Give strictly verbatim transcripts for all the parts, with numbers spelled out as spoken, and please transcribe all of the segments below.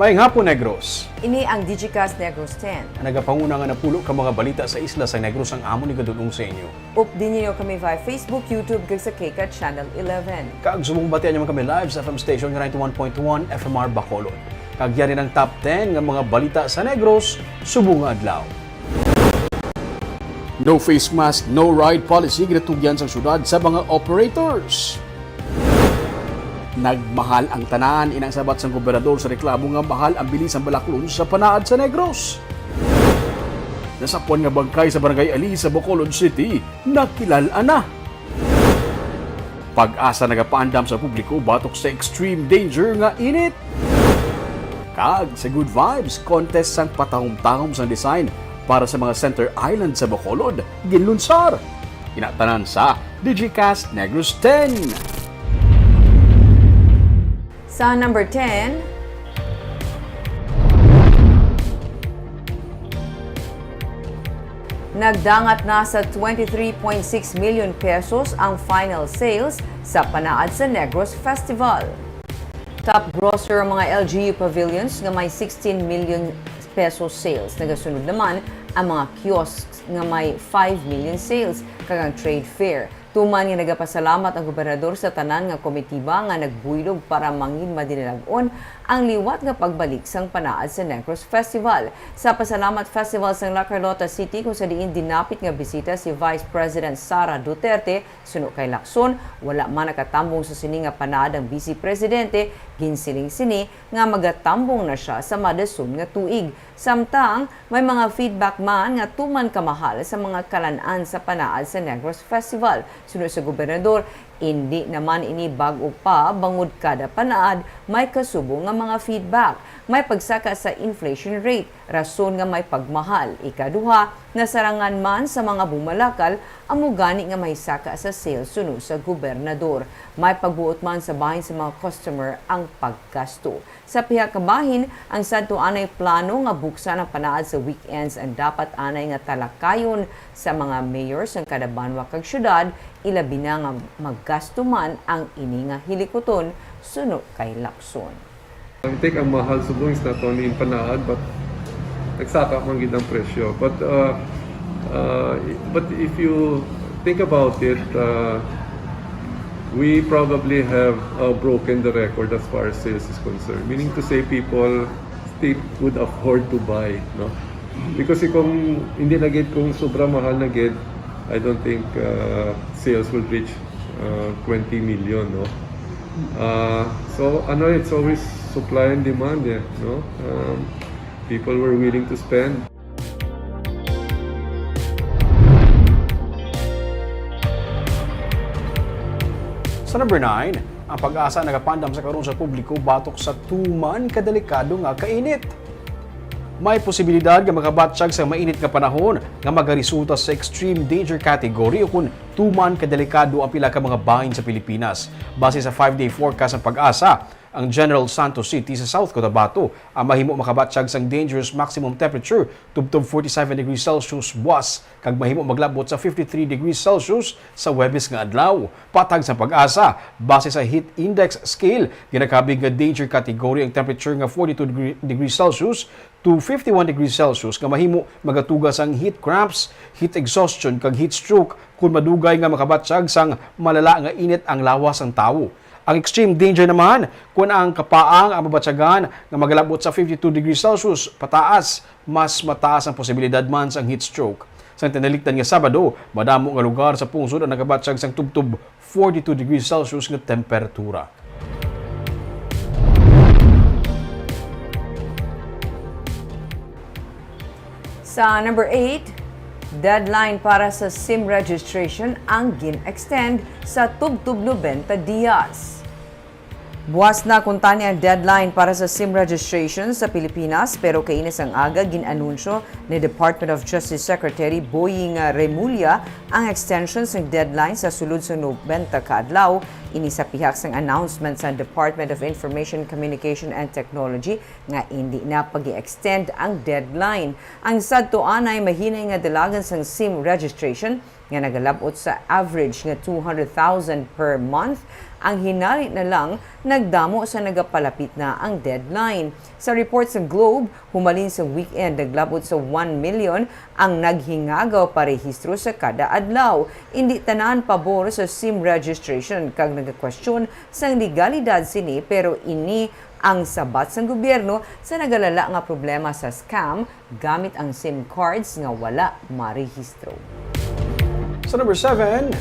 Maayong hapon, Negros. Ini ang Digicast Negros ten. Ang nagapanguna nga napulo ka mga balita sa isla sa Negros ang amon igadul-ong sa inyo. Updi ninyo kami via Facebook, YouTube, kag sa KCAT Channel eleven. Kag subong batian niyo man kami live sa F M station nga ninety-one point one F M R Bacolod. Kag yari ang top ten nga mga balita sa Negros subong nga adlaw. No face mask, no ride policy ginatugyan sang syudad sa mga operators. Nagmahal ang tanan, inang sabat sang gobernador sa reklamo nga mahal ang bili sang balaklon sa panaad sa Negros. Nasapuan nga bangkay sa Barangay Ali sa Bacolod City, nakilal-an na. Pag-asa nagapaandam sa publiko batok sa extreme danger nga init. Kag sa Good Vibes, contest sang patahom-tahom sang design para sa mga center island sa Bacolod, ginlunsar. Ina tanan sa Digicast Negros ten. Sa number ten, nagdangat na sa twenty-three point six million pesos ang final sales sa Panaad sa Negros Festival. Top grosser ang mga L G U pavilions nga may sixteen million pesos sales. Nagasunod naman ang mga kiosks nga may five million sales kag ang trade fair. Tuman nga nagapasalamat ang gobernador sa tanan nga komitiba nga nagbuylog para mangin madinalag-on ang liwat nga pagbalik sang Panaad sa Negros Festival. Sa Pasalamat Festival sang La Carlota City, kung sa diin dinapit nga bisita si Vice President Sara Duterte, suno kay Lacson, wala man nakatambong sa sini nga panaad ang Vice Presidente, ginsiling sini nga magatambong na sia sa madason nga tuig. Samtang, may mga feedback man nga tuman kamahal sa mga kalan-an sa panaad sa Negros Festival. Suno sa gobernador, indi naman ini bag-o pa, bangod kada panaad may kasubo nga mga feedback. May pagsaka sa inflation rate, rason nga may pagmahal. Ikaduha, nasarangan man sa mga bumalakal, amo gani nga may saka sa sales suno sa gobernador. May pagbuot man sa bahin sa mga customer ang paggasto. Sa pihak ka bahin, ang sadto anay plano nga buksan ang panaad sa weekends ang dapat anay nga talakayon sa mga mayor sang kada banwa kag syudad, ilabi na nga maggasto man ang ini nga hilikuton, suno kay Lacson. Ang take ang mahal subong is not only in panaad but nagsaka man gid ang presyo. But uh, uh, but if you think about it, uh, we probably have uh, broken the record as far as sales is concerned. Meaning to say, people still could afford to buy, no? Because kung hindi na gid kung sobra mahal na gid, I don't think uh, sales will reach uh, twenty million, no? Uh, so ano, it's always supply and demand, eh, no? Um, people were willing to spend. Sa number nine, ang pag-asa nagapandam sa karon sa publiko batok sa tuman ka delikado nga kainit. May posibilidad nga makabatyag sa mainit nga panahon nga magaresulta sa extreme danger category o kon tuman ka delikado ang pila ka mga bahin sa Pilipinas. Base sa five-day forecast ng pag-asa, ang General Santos City sa South Cotabato ang mahimo makabatyag sang dangerous maximum temperature tubtob forty-seven degrees Celsius buas kag mahimo maglabot sa fifty-three degrees Celsius sa Huwebes nga adlaw. Patag sa pag-asa, base sa heat index scale, ginakabig nga danger category ang temperature nga forty-two degree, degrees Celsius to fifty-one degrees Celsius nga mahimo magatuga sang heat cramps, heat exhaustion, kag heat stroke kon madugay nga makabatyag sang malala nga init ang lawas sang tawo. Ang extreme danger naman kon ang kapaang ang mabatyagan nga magalabot sa fifty-two degrees Celsius pataas, mas mataas ang posibilidad man sang heat stroke. Sang tinalikdan nga Sabado, madamo nga lugar sa pungsod ang nagabatyag sang tubtob forty-two degrees Celsius nga temperatura. Sa number eight, deadline para sa SIM registration ang gin-extend sa tubtob nobenta dias. Buas na kuntani ang deadline para sa SIM registration sa Pilipinas, pero kaini sang aga gin-anunsyo ni Department of Justice Secretary Boying Remulla ang extension sang deadline sa sulod sa nobenta ka adlaw. Ini sa pihak sang announcement sa Department of Information, Communication and Technology nga indi na pag-i-extend ang deadline. Ang sadto anay mahinay nga dalagan sang SIM registration nga nagalab-ot sa average nga two hundred thousand per month Ang hinari na lang nagdamo sa nagapalapit na ang deadline. Sa report sa Globe, humalin sa weekend, naglabot sa one million ang naghingagaw parehistro sa kada adlaw. Indi tanan pabor sa sim registration kag nagakwestiyon sang legalidad sini, pero ini ang sabat sang gobyerno sa nagalala nga problema sa scam gamit ang sim cards nga wala marehistro. Sa number seven,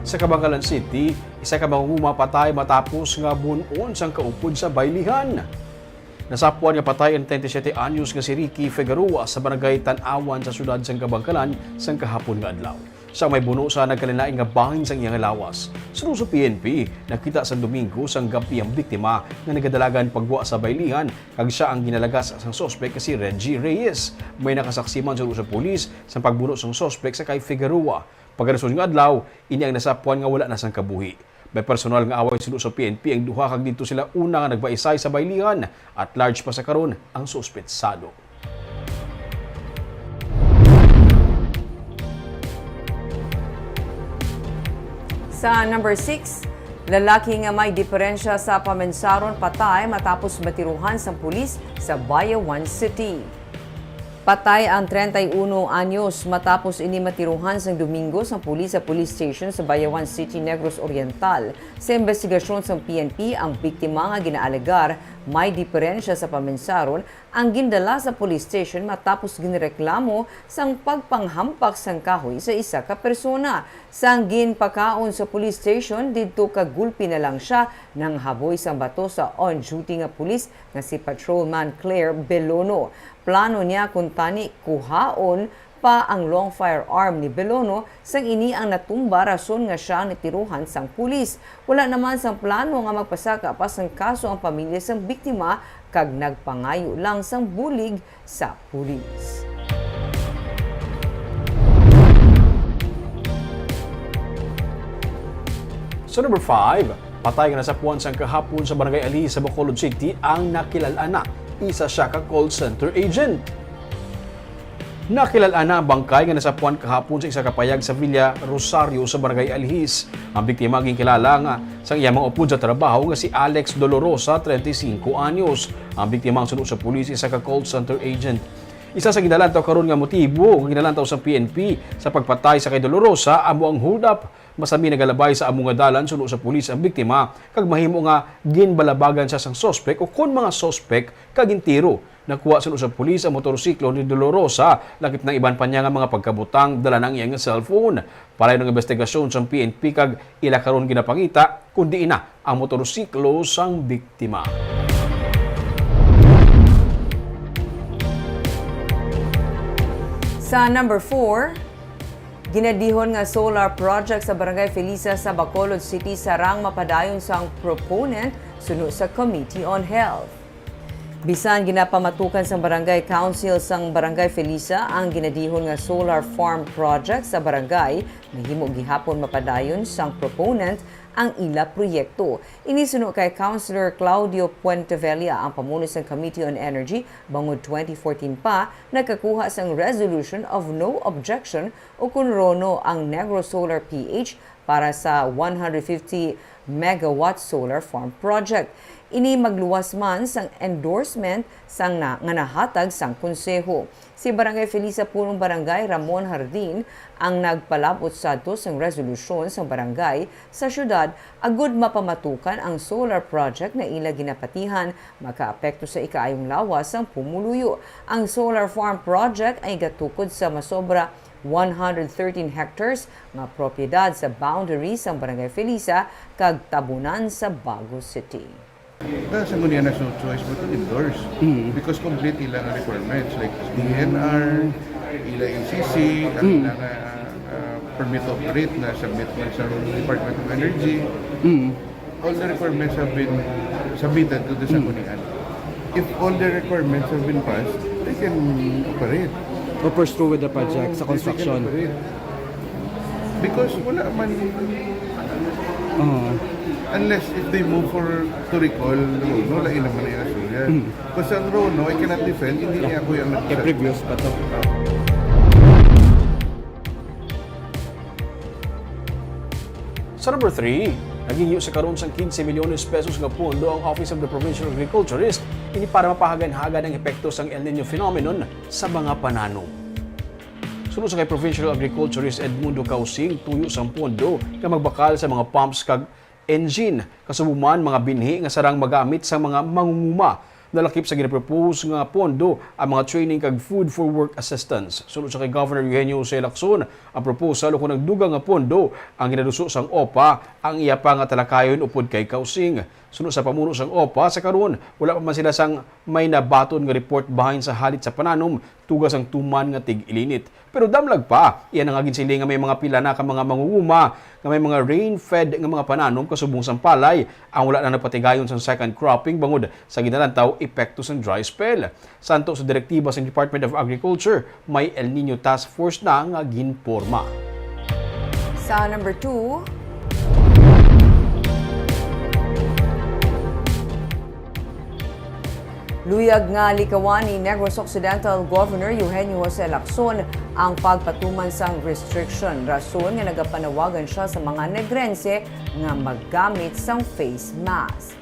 sa Kabankalan City, isa ka mangunguma patay matapos nga bun-on sang kaupod sa baylihan. Nasapuan nga patay ang treinta y siete anyos nga si Ricky Figueroa sa barangay Tan-awan sa siyudad sang Kabankalan sang kahapon nga adlaw. Siya may buno sa nagkalain-lain nga bahin sang iyang lawas. Suno sa P N P, nakita sa Domingo sang gabi ang biktima nga nagadalagan pagwa sa baylihan, kag siya ang ginalagas sang suspek nga si Reggie Reyes. May nakasaksi man suno sa pulis sa pagbuno sang suspek sa kay Figueroa. Pagkadason nga adlaw, ini ang nasapuan nga wala na sang kabuhi. May personal nga away suno sa P N P ang duha, kag didto sila una nga nagbaysay sa baylihan. At large pa sa karon ang suspetsado. Sa number six, lalaki nga may diperensya sa pamensaron patay matapos matiruhan sang pulis sa Bayawan City. Patay ang treinta y uno anyos matapos ini matiruhan sang Domingo sang pulis sa police station sa Bayawan City, Negros Oriental. Sa imbestigasyon sang P N P, ang biktima nga ginaalegar may diperensya sa pamensaron ang gindala sa police station matapos ginreklamo sang pagpanghampak sang kahoy sa isa ka persona. Sang ginpakaon sa police station didto, kagulpi na lang sia nanghaboy sang bato sa on-duty nga pulis nga si Patrolman Claire Belono. Plano niya kuntani kuhaon pa ang long firearm ni Belono, sang ini ang natumba, rason nga sia ang natiruhan sang pulis. Wala naman sang plano nga magpasaka pa sang kaso ang pamilya sang biktima, kag nagpangayo lang sang bulig sa pulis. Sa number five, patay nga nasapuan sang kahapon sa Barangay Alihis sa Bacolod City ang nakilal-an na. Isa sia ka call center agent. Nakilal-an na ang bangkay nga nasapuan kahapon sa isa ka payag sa Villa Rosario sa Barangay Alihis. Ang biktima ginkilala nga sang iya mga upod sa trabaho nga si Alex Dolorosa, treinta y cinco anyos. Ang biktima ang suno sa pulis, isa ka call center agent. Isa sa ginalantaw karon nga motibo nga ginalantaw sa P N P sa pagpatay sa kay Dolorosa amo ang hold-up. Masami nagalabay sa amo nga dalan, suno sa pulis, ang biktima, kag mahimo nga ginbalabagan siya sang suspek o kon mga suspek kag gintiro. Nakuha suno sa pulis ang motorsiklo ni Dolorosa, lakip ng iban pa niya nga mga pagkabutang, dala na ang iyang cellphone. Palayon ang investigasyon sang P N P kag ila karon ginapangita kon diin na ang motorsiklo sang biktima. Sa number four, ginadihon nga solar project sa Barangay Felisa sa Bacolod City sarang mapadayon sang proponent suno sa Committee on Health. Bisan ginapamatukan sang Barangay Council sang Barangay Felisa ang ginadihon nga solar farm project sa barangay, mahimo gihapon mapadayon sang proponent ang ila proyekto. Ini suno kay Councilor Claudio Puentevella, ang pamuno sang Committee on Energy, bangod twenty fourteen pa nagkakuha sang Resolution of No Objection, o kun RONO, ang Negros Solar P H para sa one hundred fifty megawatt solar farm project. Ini magluwas man sang endorsement sang na, nga nahatag sang konseho. Si Barangay Felisa Punong Barangay Ramon Hardin ang nagpalabot sadto sang resolusyon sang barangay sa siyudad agud mapamatukan ang solar project nga ila ginapatihan makaapekto sa ikaayong lawas sang pumuluyo. Ang solar farm project ay gatukod sa masobra one hundred thirteen hectares nga propiedad sa boundary sang Barangay Felisa kag Tabunan sa Bago City. Sa Sanggunian, has no choice but to endorse. Mm. Because complete ila nga requirements, like D E N R, ila A C C, ang Mm. ila nga, ah, permit to operate na submit man sa Department of Energy. Mm. All the requirements have been submitted to the Mm. Sanggunian. If all the requirements have been passed, they can operate. Or pursue with the project sa They can construction. operate. Because wala man, Oo. unless if they move for to recall, no, no, lain naman ang istorya. Mm. Basta ang RONO, I cannot defend, hindi Yeah. niya ako yung Kay nagsabi. previous pa to. Sa number three, naghingyo sa karon sang quince milyones pesos nga pondo ang Office of the Provincial Agriculturist, ini para mapahagan-hagan ang epekto sang El Niño phenomenon sa mga pananom. Suno sa kay Provincial Agriculturist Edmundo Causing, tuyo sang pondo nga magbakal sa mga pumps kag engine, kasubo man mga binhi nga sarang magamit sa mga mangunguma. Nalakip sa ginapropose nga pondo ang mga training kag food for work assistance. Suno sa kay Governor Eugenio Jose Lacson, ang proposal ukon ang dugang nga pondo ang ginaduso sang OPA ang iya pa nga talakayon upod kay Causing. Suno sa pamuno sang OPA, sa karon wala pa man sila sang may nabaton nga report bahin sa halit sa pananom tuga sang tuman nga tig-ilinit. Pero damlag pa, iya na nga ginsiling nga may mga pila na ka mga mangunguma nga may mga rain-fed nga mga pananom kasubong sang palay ang wala na napatigayon sang second cropping bangod sa ginalantaw epekto sang dry spell. Santo sa direktiba sang Department of Agriculture, may El Niño Task Force na nga ginporma. Sa number two, luyag nga likawan ni Negros Occidental Governor Eugenio Jose Lacson ang pagpatuman sang restriction, rason nga nagapanawagan siya sa mga Negrense nga maggamit sang face mask.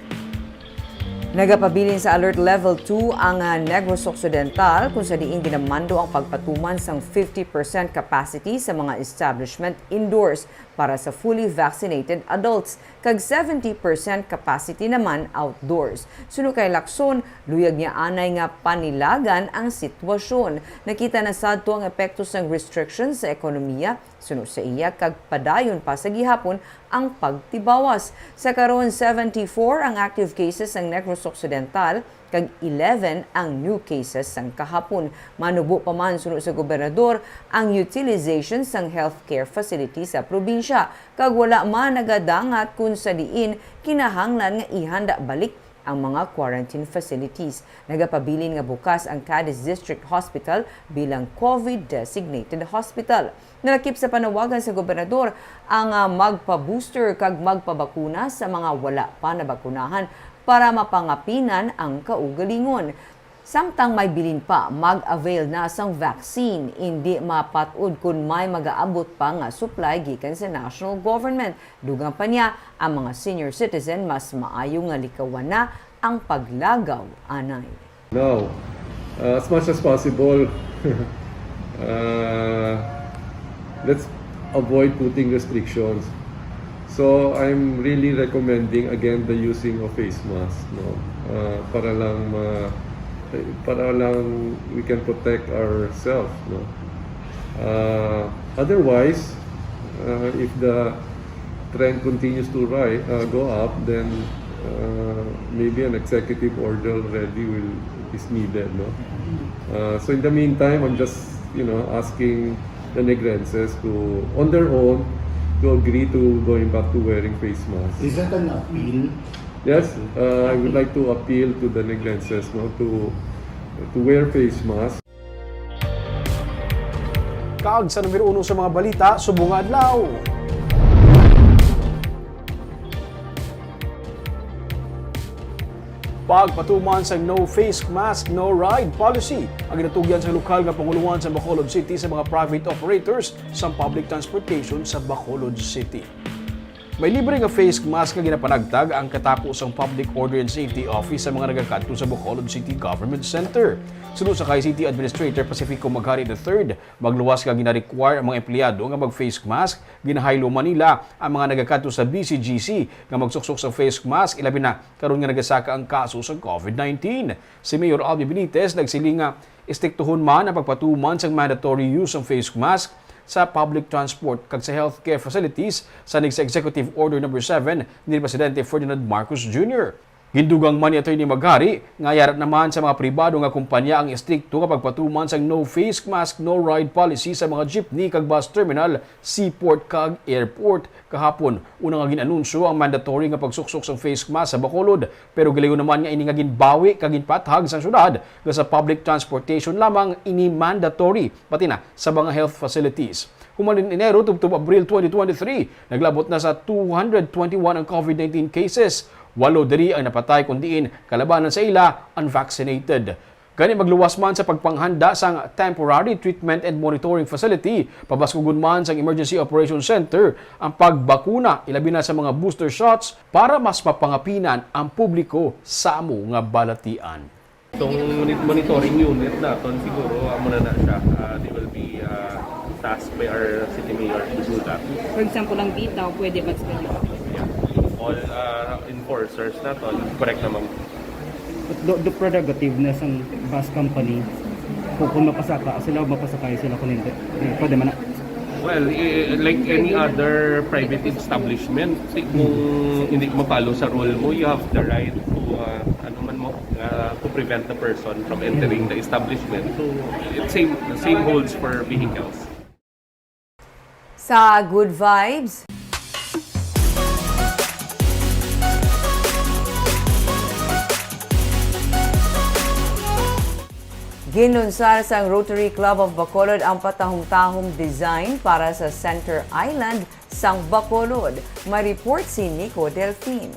Nagapabilin sa Alert Level two ang, ah, Negros Occidental, kung sa diin ginamando ang pagpatuman sang fifty percent capacity sa mga establishment indoors para sa fully vaccinated adults, kag seventy percent capacity naman outdoors. Suno kay Lacson, luyag niya anay nga panilagan ang sitwasyon. Nakita na sadto ang epekto sang restrictions sa ekonomiya, suno sa iya, kag padayon pa sa gihapon ang pagtibawas. Sa karon, seventy-four ang active cases sang Negros Occidental, kag eleven ang new cases sang kahapon. Manubo pa man, suno sa gobernador, ang utilization sang healthcare facility sa probinsya, kag wala man nagadangat kon sa diin kinahanglan nga ihanda balik ang mga quarantine facilities. Nagapabilin nga bukas ang Cadiz District Hospital bilang COVID designated hospital. Nalakip sa panawagan sa gobernador ang, ah, magpa-booster kag magpabakuna sa mga wala pa nabakunahan para mapangapinan ang kaugalingon. Samtang may bilin pa, mag-avail na sang vaccine. Indi mapat-od kon may magaabot pa nga supply gikan sa national government. Dugang pa niya, ang mga senior citizen mas maayo nga likawan na ang paglagaw anay. Now, uh, as much as possible, uh, let's avoid putting restrictions. So I'm really recommending again the using of face mask, no? Uh, para lang ma, para lang we can protect ourselves, no? Uh, otherwise, uh, if the trend continues to rise, uh, go up, then uh, maybe an executive order already will is needed, no? Uh, so in the meantime, I'm just, you know, asking the Negrenses to, on their own, to agree to going back to wearing face masks. Is that an appeal? Yes, uh, I would like to appeal to the Negrenses, no, to to wear face masks. Kag sa numero uno sa mga balita subong nga adlaw. Pagpatuman sang No Face Mask, No Ride Policy ang ginatugyan sa lokal nga pangulohan sa Bacolod City sa mga private operators sa public transportation sa Bacolod City. May libre nga face mask nga ginapanagtag ang katapo sang Public Order and Safety Office sa mga nagakadto sa Bacolod City Government Center. Suno sa kay City Administrator Pacifico Maghari the third, magluwas nga gina-require ang mga empleyado nga mag-face mask. Ginahaylo man nila ang mga nagakadto sa B C G C nga magsuksok sa face mask, ilabi na karon nga nagasaka ang kaso sa COVID nineteen. Si Mayor Albi Benitez nagsiling nga estriktohon man ang pagpatuman sang mandatory use sang face mask sa public transport kag sa healthcare facilities, sanig sa Executive Order Number seven ni Presidente Ferdinand Marcos Junior. Gindugang man ni Attorney Maghari nga yara naman sa mga pribado nga kumpanya ang estrikto nga pagpatuman sang no face mask, no ride policy sa mga jeepney kag bus terminal, seaport kag airport. Kahapon, una nga gin-anunsyo ang mandatory nga pagsuksok sang face mask sa Bacolod, pero gilayon naman nga ini nga ginbawi kag ginpaathag sang syudad nga sa public transportation lamang ini mandatory, pati na sa mga health facilities. Human ni Enero tubtob Abril twenty twenty-three, naglabot na sa two hundred twenty-one ang COVID nineteen cases. Walo diri ang napatay, kun diin kalabanan sa ila unvaccinated. Gani, magluwas man sa pagpanghanda sang Temporary Treatment and Monitoring Facility, pabaskugon man sang Emergency Operations Center ang pagbakuna, ilabi na sa mga booster shots, para mas mapangapinan ang publiko sa amo nga balatian. Itong moni-, monitoring unit naton, siguro, amo na na siya. Ah, they will be, ah, tasked by our city mayor to do that. For example, ang Vitaw, pwede ba sila? Yeah. All, ah, enforcers naton, correct naman. But the, the prerogative na sang bus company, kung, kung mapasaka sila o mapasakay sila kung hindi. Eh, pwede man na. Well, eh, like any other private establishment, si-, kung hindi mo follow sa rule mo, you have the right to, ah, ano man mo, ah, to prevent the person from entering the establishment. So, it same, the same holds for vehicles. Sa Good Vibes. Ginlunsar sang Rotary Club of Bacolod ang patahom-tahom design para sa Center Island sang Bacolod. May report si Nico Delfin.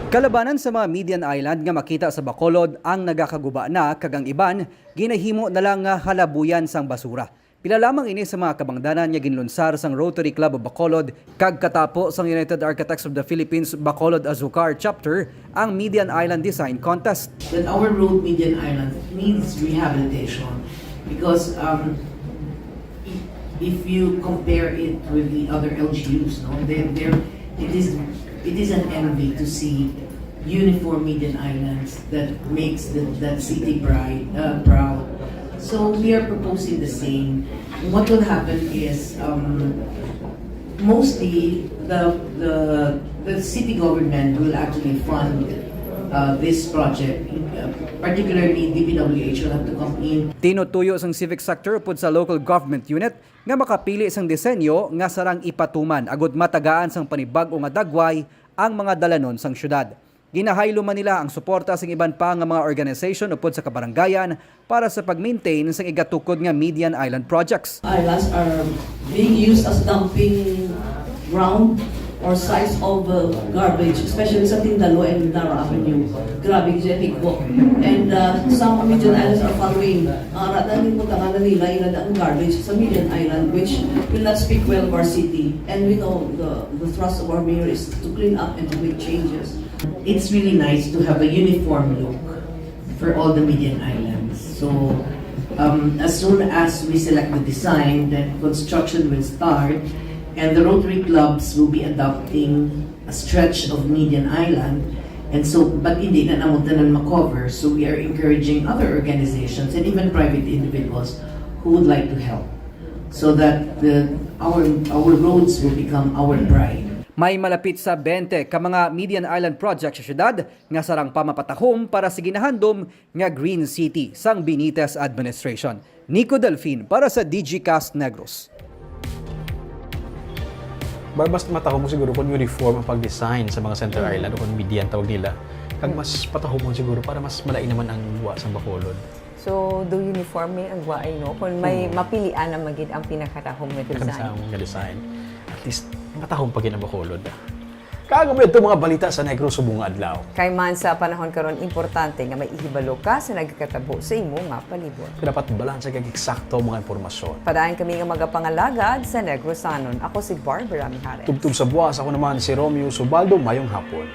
Kalabanan sa mga median island nga makita sa Bacolod ang nagakaguba na, kag ang iban ginahimo na lang nga halabuyan sang basura. Pila lamang ini sa mga kabangdanan nga ginlunsar sang Rotary Club of Bacolod, kag katapo sang United Architects of the Philippines Bacolod Azucar Chapter ang Median Island Design Contest. That our road median island needs rehabilitation because, um, if, if you compare it with the other L G Us, no, there, there, it is, it is an envy to see uniform median islands that makes the, that city bright, uh, proud. So we are proposing the same. And what will happen is, um, mostly the, the, the city government will actually fund, uh, this project. Uh, particularly, D P W H will have to come in. Tinutuyo sang civic sector upod sa local government unit nga makapili sang disenyo nga sarang ipatuman agud matagaan sang panibag-o nga dagway ang mga dalanon sang syudad. Ginahaylo man nila ang suporta sang iban pa nga mga organization upod sa kabarangayan para sa pag-maintain sang igatukod nga median island projects. Islands are being used as dumping ground or sites of, uh, garbage, especially sa Tindalo and Nara Avenue. Grabe, Jericho. And, uh, some median islands are following. Ang ara na ni, butangan na nila, ila ang garbage sa median island, which will not speak well of our city. And we know the, the thrust of our mayor is to clean up and to make changes. It's really nice to have a uniform look for all the median islands. So, um, as soon as we select the design, then construction will start, and the Rotary clubs will be adopting a stretch of median island. And so, but hindi na namo tanan ma-cover. So we are encouraging other organizations and even private individuals who would like to help so that the, our, our roads will become our pride. May malapit sa twenty ka mga median island project sa syudad nga sarang pa mapatahom para sa ginahandom nga Green City sang Benitez administration. Nico Delfin para sa Digicast Negros. Bar-, mas matahom siguro kung uniform ang pag-design sa mga center Mm. island o kung median tawag nila. Kag Mm. mas patahomon siguro para mas malain naman ang gwa sa Bacolod. So, do uniforme ang gwaay, no? Kung may Mm. mapilian na magid ang pinakatahom nga design. Pinakatahom nga design. At least, matahom pa gid ang Bacolod, ah. Kag amo ito mga balita sa Negros subong nga adlaw. Kay man sa panahon karon, importante nga may ihibalo ka sa nagakatabo sa imo nga palibot. Kaya dapat balanse kag eksakto ang mga impormasyon. Padayon kami nga magapangalagad sa Negrosanon. Ako si Barbara Mijares. Tubtob sa buwas, ako naman si Romeo Subaldo. Mayong hapon.